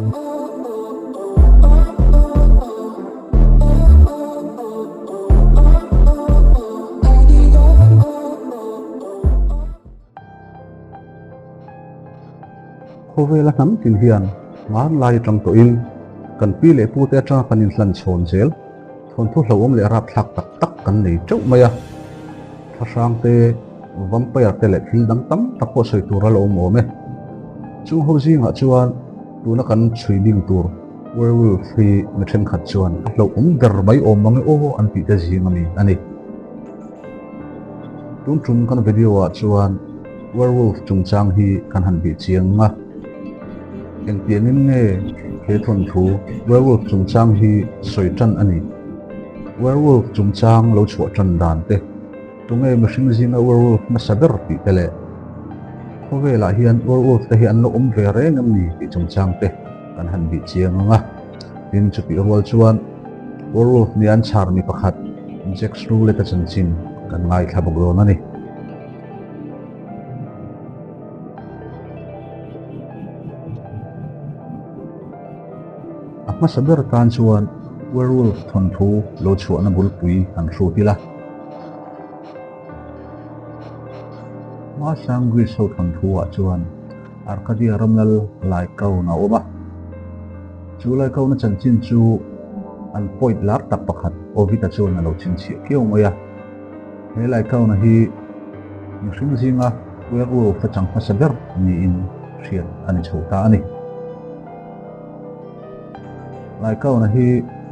Khawvela hnam tin hian hmanlai atang tawhin kan pi leh pute atanga kan inhlan chhawn zel thawnthu hlauhawm leh rapthlak tak tak kan nei teuh mai a. Thlahrang te, vampire te leh thil dang tam tak pawh sawi tur a la awm awm e. Chung ho zingah chuan tuna kan chhui bing tur werewolf hi mi thenkhat chuan a hlauhawm ber mai awm mang e aw an tih te zing ami a ni. Tun tum kan video ah chuan werewolf chungchang hi kan han bih chiang ang a. Engtiangin nge he thawnthu werewolf chungchang hi sawi tan a ni? Werewolf chungchang lo chhuah tan dan te, tunge mihring zinga werewolf hmasa ber tih te leh khawvelah hian werewolf te hi an lo awm ve reng em ni tih chungchang te kan han bih chiang ang a. Tin, chutih rual chuan werewolf nia an chhar mi pakhat Jack Srullet-a chanchin kan ngaithla bawk dawn a ni. A hmasa ber tan chuan werewolf thawnthu lo chhuahna bulpui han hrut ila. Hmasang Greece ho thawnthu ah chuan Arcadia ramlal Lycaon a awm a. Chu Lycaon-a chanchin chu an poet lar tak pakhat Ovid-a chuan a lo chhinchhiah kiau mai a. He Lycaon-a hi mihring zinga werewolf a chang hmasa ber niin hriat a ni chho ta a ni. Lycaon-a hi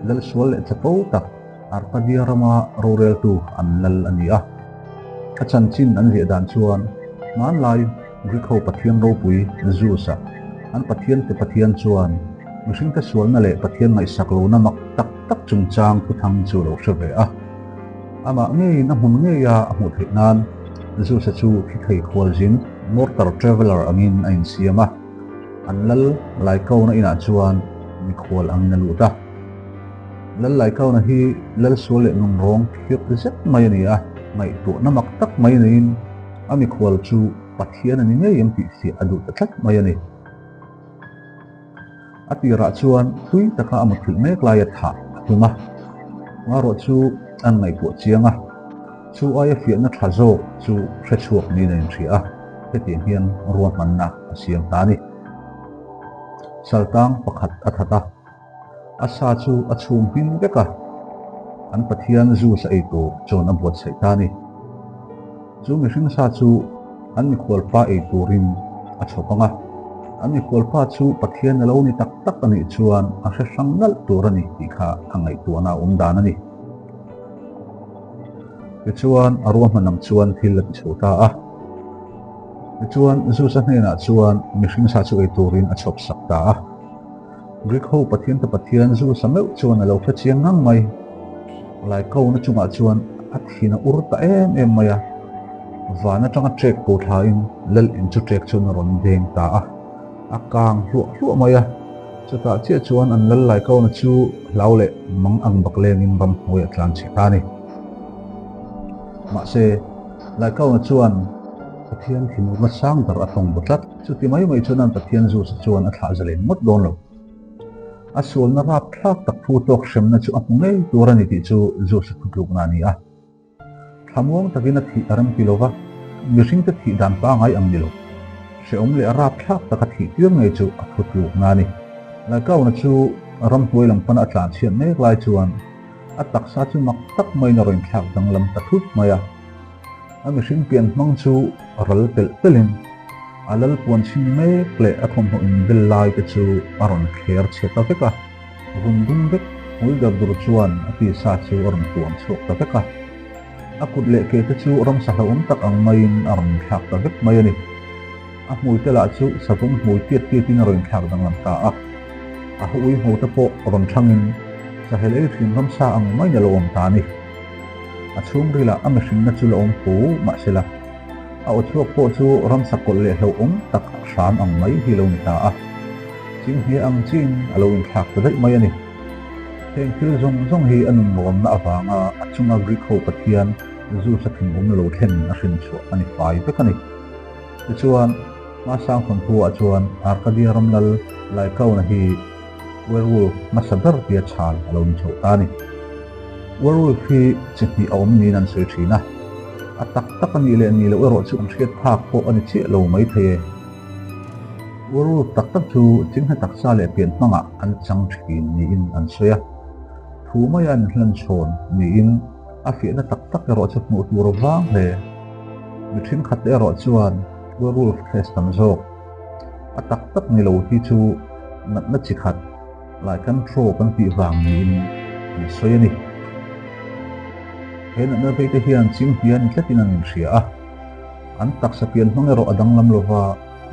lal sual leh chapo tak Arcadia rama roreltu an lal a ni a. A chanchin an ziah dan chuan hmanlai Greek ho pathian ropui Zeus-a an pathian te pathian chuan mihringte sualna leh pathian ngaihsak lohna mak tak tak chungchang thuthang chu a lo hre ve a. Amah ngeiin a hmun ngeia a hmuh theih nan Zeus-a chu thi thei khualzin mortal traveller angin a insiam a. An lal Lycaon-a inah chuan mikhual angin a lut a. Lal Lycaon-a hi lal sual leh nunrawng khirh zet mai a ni a, ngaihtuahna mak tak mai neiin a mikhual chu Pathian a ni ngei em tih fiah a duh ta tlat mai a ni. A tirah chuan tui taka a mutthilh mek laia thah a tum a, ngarawh chu an ngaihtuah chiang a, chu aia fiahna tha zawk chu hre chhuak niin a inhria a, hetiang hian ruahmanna a siam ta a ni. Saltang pakhat a that a, a sa chu a chhum hmin vek a, an Pathian Zeus a ei tur chuan a buatsaih ta a ni. Chu mihring sa chu an mikhualpa ei turin a chhawp ang a, an mikhualpa chu Pathian a lo ni tak tak a nih chuan a hre hrang nalh tur a ni tih kha a ngaihtuahna a awm dan a ni. Tichuan, a ruahman ang chuan thil a ti chho ta a. Tichuan, Zeus-a hnenah chuan mihring sa chu ei turin a chhawp sak ta a. Greek ho pathian te pathian Zeus-a meuh chuan a lo hre chiang ngang mai. Lycaon-a chungah chuan a thin a ur ta em em mai a, van atanga trek ko thlain lal in chu trek chuan a rawn deng ta a, a kang hluah hluah mai a. Chutah chiah chuan an lal Lycaon-a chu hlau leh mang ang bak lengin ramhnuai a tlan chhe ta a ni. Mahse, Lycaon-a chuan Pathian thinurna sang ber a tawng bu tlat. Chuti mai mai chuan an Pathian Zeus-a chuan a thlah zalen ngawt dawn lo. A sualna rapthlak tak phu tawk hremna chu a hmu ngei tur a ni tih chu Zeus-a thutlukna a ni a. Thlamuang takin a thih a remti lo va, mihringte thih dan pangai ang ni lo. Hrehawm leh rapthlak taka thih tir ngei chu a thutlukna a ni. Lycaon-a chu ramhnuai lam pana a tlanchhiat mek lai chuan a taksa chu mak tak maiin a rawn thlak danglam ta thut mai a. A mihring pian hmang chu ral telh telhin a lal puan chhin mek leh a thawmhnaw inbel lai te chu a rawn thler chhe ta vek a, vun dum vek hmul der dur chuan a tisa chu a rawn tuam chhuak ta vek a. A kut leh ke te chu ramsa hlauhawm tak ang maiin a rawn inthlak ta vek mai a ni. A hmui te lah chu savawm hmui tiat tiatin a rawn inthlak danglam ta a. A hui hmu te pawh rawn thangin sahel ei thin ramsa ang maiin a lo awm ta a ni. A chhungrilah a mihringna chu la awm fu mahsela, a aw chhuak pawh chu ramsa kawlh leh hlauhawm tak hram ang mai hi lo ni ta a. Chinghne ang chiin a lo inthlak ta daih mai a ni. Heng thil zawng zawng hi a nunrawmna avanga a chunga Greek ho pathian Zeus-a thinum lo thlen a hrin chhuah a ni fai vek a ni. Tichuan. Hmasang thawnthuah chuan Arcadia ram lal Lycaon-a hi werewolf hmasa ber tia chhal a lo ni chhoh ta a ni. Werewolf hi chi hnih a awm niin an sawi thin a, a tak tak a nih leh nih loh erawh chu an hriat phak pawh a ni chiah lo mai thei e. Werewolf tak tak chu chinghne taksa leh pian hmangah an chang thin niin an sawi a, thu maia an inhlan chhawn niin a fiahna tak tak erawh chu hmuh tur a vang hle. Mi thenkhat te erawh chuan werewolf case tam zawk. A tak tak ni lo hi chu natna chi khat lycanthrope an tih vang niin an sawi a ni. He natna vei te hian chinghnia ni tlatin an inhria a, an taksa pian hmang erawh a danglam lova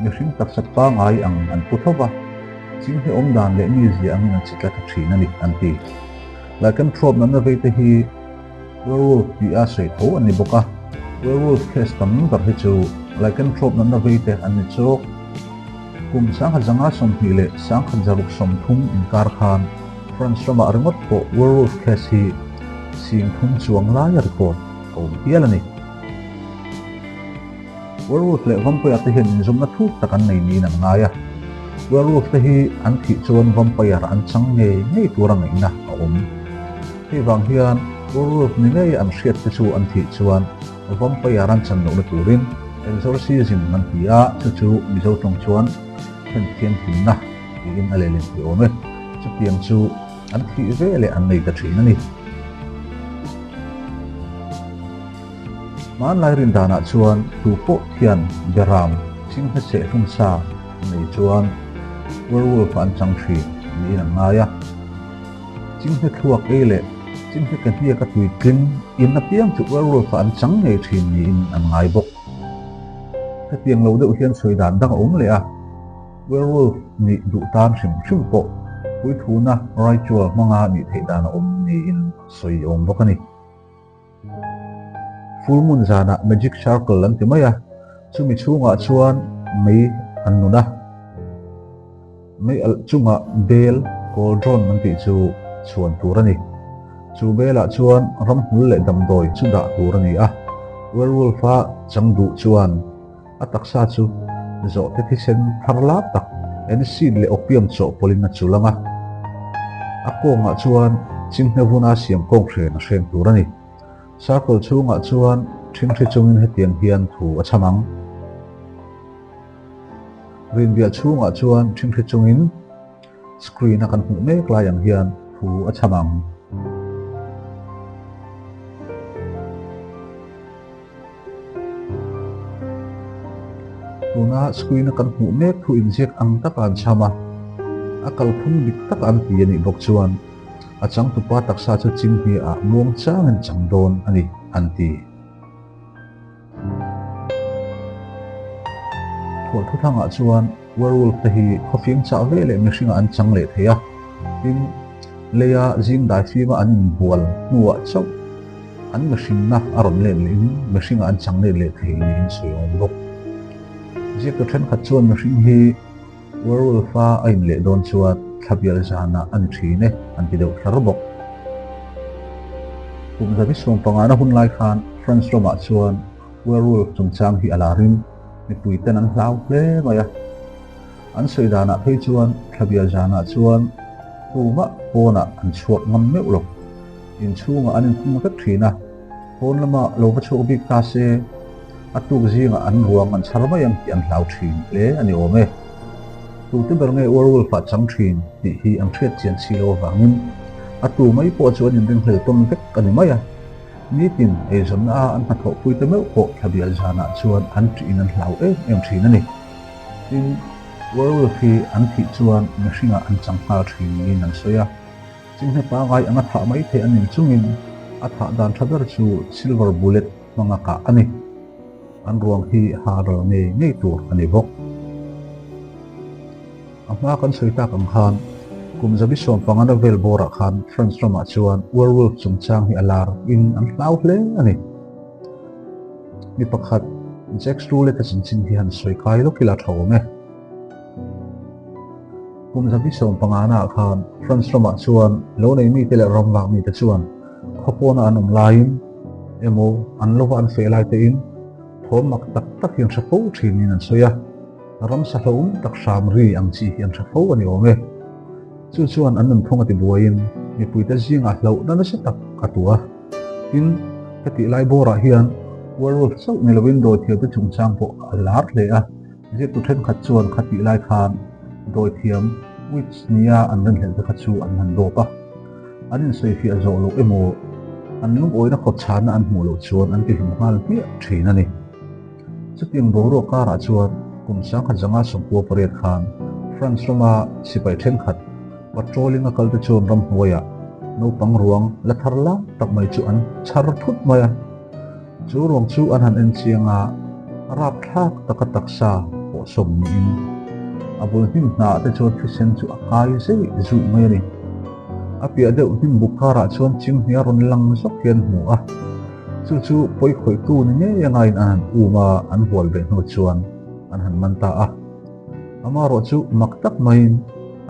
mihring taksa pangai ang an pu tho va, chinghne awm dan leh mizia angin an chi tlat a thin a ni an ti. Lycanthrope natna vei te hi Werewolf tih a sawi tho a ni bawk a, werewolf case tam ber hi chu lycanthrope natna vei te an ni chawk. Kum 1920 leh 1630 inkar khan France ramah ringawt pawh werewolf case hi 30 chuang laia record a awm hial a ni. Werewolf leh vampire te hian inzawmna thuk tak an nei niin an ngai a. Werewolf te hi an thih chuan vampire an chang ngei ngei tura ngaihna a awm. Hei vang hian werewolf ni ngei an hriat te chu an thih chuan vampire an chan lohna turin exorcism an ti a, chu chu Mizo tawng chuan then thianghlimna tiin a lehling thei awm e. Chutiang chu an thih ve leh an nei ta thin a ni. Hmanlai rin danah chuan tu pawh hian beram chinghne seh hlum sa nei chuan werewolf an chang thin niin an ngai a. Chinghne thluak ei leh chinghne ke hniak a tui tling in apiang chu werewolf ah an chang ngei thin niin an ngai bawk. Hetiang lo deuh hian sawi dan dang a awm leh a, werewolf nih duh tan hrim hrim pawh puithuna ritual hmanga nih theih dan a awm niin sawi a awm bawk a ni. Full moon zanah magic circle an ti mai a, chumi chhungah chuan mei an nun a. Mei alh chungah bel, cauldron an tih chu chhuan tur a ni. Chu belah chuan ramhmul leh damdawi chu dah tur a ni a, werewolf-a chang duh chuan A taksa chu zawhte thisen thar lap tak aniseed leh opium chawhpawlhin a chul ang a. A kawngah chuan chinghne vuna siam kawng hren a hreng tur a ni. Circle chhungah chuan ṭhingṭhi chungin hetiang hian thu a chham ang. Rinbial chhungah chuan ṭhingṭhi chungin Screen a kan hmuh mek lai ang hian thu a chham ang. Tuna screen a kan hmuh mek thu inziak ang taka an chham a, a kalphung dik taka an ti a nih bawk chuan a changtupa taksa chu chinghnia ah muang changin chang dawn a ni an ti. Thualthuthangah chuan werewolf te hi khawfing chah ve leh mihringah an chang leh thei a, tin leia zing daifima an inbual hnuah chauh an mihringna a rawn let lehin mihringah an chang let leh thei niin sawi a awm bawk. Ziaktu thenkhat chuan mihring hi Werewolf-a a inleh dawn chuan thlabial zanah a ni thin e, an ti deuh kher bawk. Kum zabi sawm pangana hun lai khan France ramah chuan werewolf chungchang hi a larin mipuiten an hlau hle mai a. An sawi danah phei chuan thlabial zanah chuan tumah pawnah an chhuak ngam meuh lo. Inchhungah an inkhung vek thin a, pawn lama lo va chhuak bik ta se, A tuk zingah an ruang an chhar mai ang tih an hlau thin hle a ni awm e. Tute ber nge werewolf ah chang thin tih hi an hriat chian si lo avangin a tu mai pawh chu an inringhlel tawn vek a ni mai a. Nitin eizawnna a an hnathawhpui te meuh pawh thlabial zanah chuan an ṭihin an hlau em em thin a ni. Tin, werewolf hi an thih chuan mihringah an chang nghal thin niin an sawi a. Chinghne pangai anga thah mai theih a ning chungin a thah dan tha ber chu silver bullet hmanga kah a ni. An ruang hi ha ral ngei ngei tur a ni bawk. A hma kan sawi tak ang khan kum zabi sawmpangana vel bawrah khan France ramah chuan werewolf chungchang hi a lar in an hlau hle a ni. Mi pakhat Jacques Roulet-a chanchin hi han sawi kai lawk ila tha awm e. Kum zabi sawmpangana ah khan France ramah chuan lo nei mite leh ram vak mite chuan khaw pawna an awm laiin emaw an lova an feh lai tein thawm mak tak tak hi an hre fo thinin an sawi a. Ramsa hlauhawm tak hram ri ang chi hi an hre fo a ni awm e. Chu chuan an nunphung a tibuaiin mipuite zingah hlauhna nasa tak a tu a. Tin, hetih lai bawrah hian werewolf chauh ni lovin dawithiamte chungchang pawh a lar hle a. Zirtu thenkhat chuan khatih lai khan dawithiam witch nia an rinhlelh te kha chu an han dawp a. An insawifiah zawh loh emaw an lungawina khawp chhana an hmuh loh chuan an tihlum nghal hmiah thin a ni. Chutiang boruak karah chuan kum 1998 khan France rama sipai thenkhat patrolling a kalte chuan ramhnuaiah naupang ruang la thar lam tak mai chu an chhar thut mai a. Chu ruang chu an han en chiang a, rapthlak taka taksa pawhsawm niin a bul hnim hnaah te chuan thisen chu a kai zeih zuih mai a ni. A piah deuh hnim buk karah chuan chinghnia rawn lang zawk hi an hmu a. Chu chu pawi khawihtu ni ngei a ngaiin an han um a, an hual beh hnu chuan an han man ta a. Amaherawh chu mak tak maiin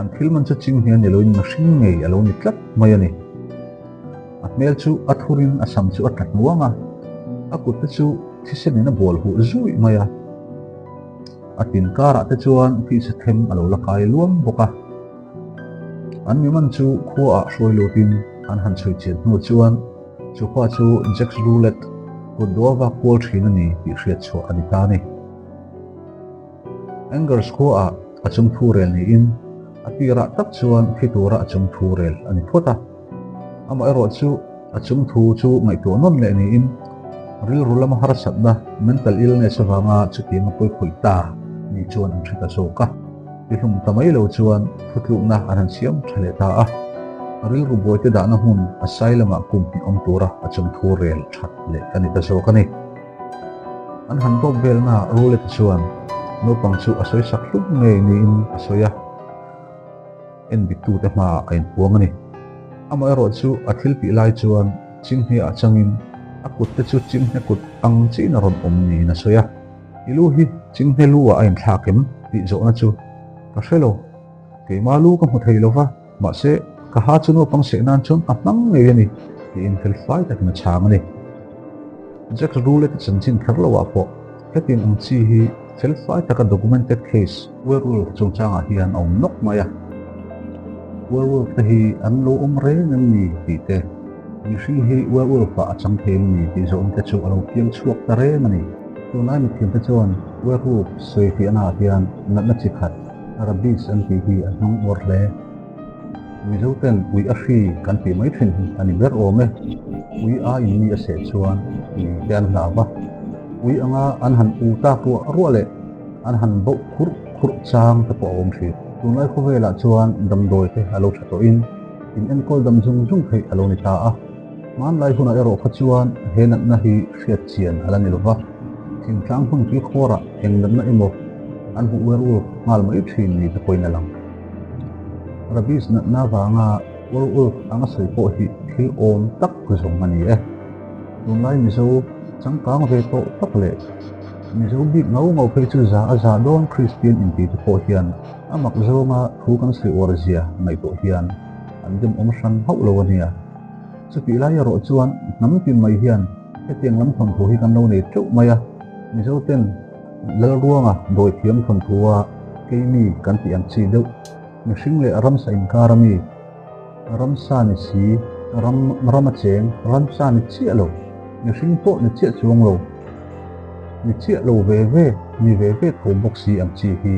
an thil man chu chinghnia ni loin mihring ngei a lo ni tlat mai a ni. A hmel chu a thurin a sam chu a tla hnuang a, a kut te chu thisenin a bual huh zuih mai a. A tin karah te chuan tisa them a lo la kai luam bawk a. An mi man chu khuaah hruai lutin an han chhui chian hnu chuan Chu pa chu Jacques Roulet kut dua vak kual thin a ni tih hriat chhuah a ni ta a ni. Angers khuaah a chung thu rel niin a tirah tak chuan thi tura a chung thu rel a ni phawt a. Amaherawh chu a chung thu chu ngaihtuah nawn leh niin rilru lama harsatna, mental illness, avanga chutiang a pawi khawih ta ni chuan an hre ta zawk a. Tihlum ta mai lo chuan thutlukna an han siam tha leh ta a, rilru buaite dahna hmun asylum-ah kum hnih awm tura a chungthu rel that leh a ni ta zawk a ni. An han dawp velnaah Roulette chuan naupang chu a sawi sak hlum ngei niin a sawi a, endiktute hmaah a inpuang a ni. Amaherawh chu a thil tih lai chuan chinghne-ah changin a kutte chu chinghne kut ang chiin a rawn awm niin a sawi a. I lu hi chinghne lu ah a inthlak em? tih zawhna chu ka hre lo. Keimah lu ka hmu thei lo va, mahse ka ha chu naupang seh nan chuan ka hmang ngei a ni tiin felfai takin a chhang a ni. Jack Rulett-a chanchin kher lo ah pawh hetiang ang chi hi felfai taka documented case werewolf chungchangah hian a awm nawk mai a. Werewolf te hi an lo awm reng em ni tih te, mihring hi werewolf ah a chang thei em ni tih zawhna te chu a lo piang chhuak ta reng a ni. Tunlai mithiamte chuan werewolf sawi fiahnaah hian natna chi khat, rabies an tih hi an hmang uar hle. Mizoten ui a hri kan tih mai thin hi a ni ber awm e. Ui aiin mi a seh chuan ui te an hlau va, ui anga an han u tak ruah ruah leh an han boh khurh khurh chang te pawh a awm thin. Tunlai khawvelah chuan damdawi te a lo tha tawhin in enkawl dam zung zung theih a lo ni ta a. Hmanlai hunah erawh kha chuan he natna hi hriat chian a la ni lova, thingtlang hmun tuikhuarah eng natna emaw an hmuh werewolf nghal mai thin ni te pawhin a lang. Rabies natna vanga werewolf anga sawi pawh hi thil awm tak zawng a ni e. Tunlai Mizo changkang ve tawh tak leh Mizo bik ngau ngau phei chu za a za dawn Kristian inti te pawh hian a mak zawnga thu kan sawi uar zia ngaihtuah hian an demawm hran hauh lo a nia. Chutih lai erawh chuan hnam tin mai hian hetiang lam thawnthu hi kan lo nei teuh mai a, Mizoten Lalruanga dawithiam thawnthua keimi kan tih ang chi deuh, mihring leh ramsa inkar a mi, ramsa ni si, ram rama cheng, ramsa ni chiah lo, mihring pawh ni chiah chuang lo, ni chiah lo ve ve, ni ve ve tho bawk si ang chi hi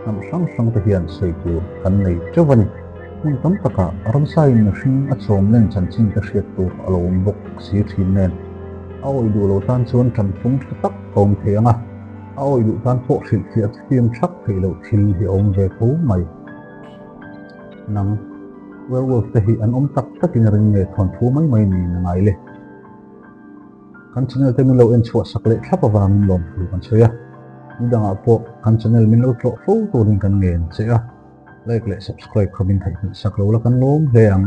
hnam hrang hrang te hian sawi tur kan nei teuh a ni. Hmun tam takah ramsain mihring a chawm len chanchin te hriat tur a lo awm bawk si thin nen, a awih duh lo tan chuan tanpung tha tak a awm thei ang a, a awih duh tan pawh hrilhfiah thiam thak theih loh thil hi a awm ve tho mai. Nang, werewolf te hi an awm tak takin ring nge thawnthu mai mai niin a ngai le. Kan channel te min lo en chhuah sak leh thlap avangin lawmthu kan sawi a, nidangah pawh kan channel min lo tlawh fo turin kan ngen che a. Like leh subscribe kha min theihnghilh sak lo la kan lawm hle ang.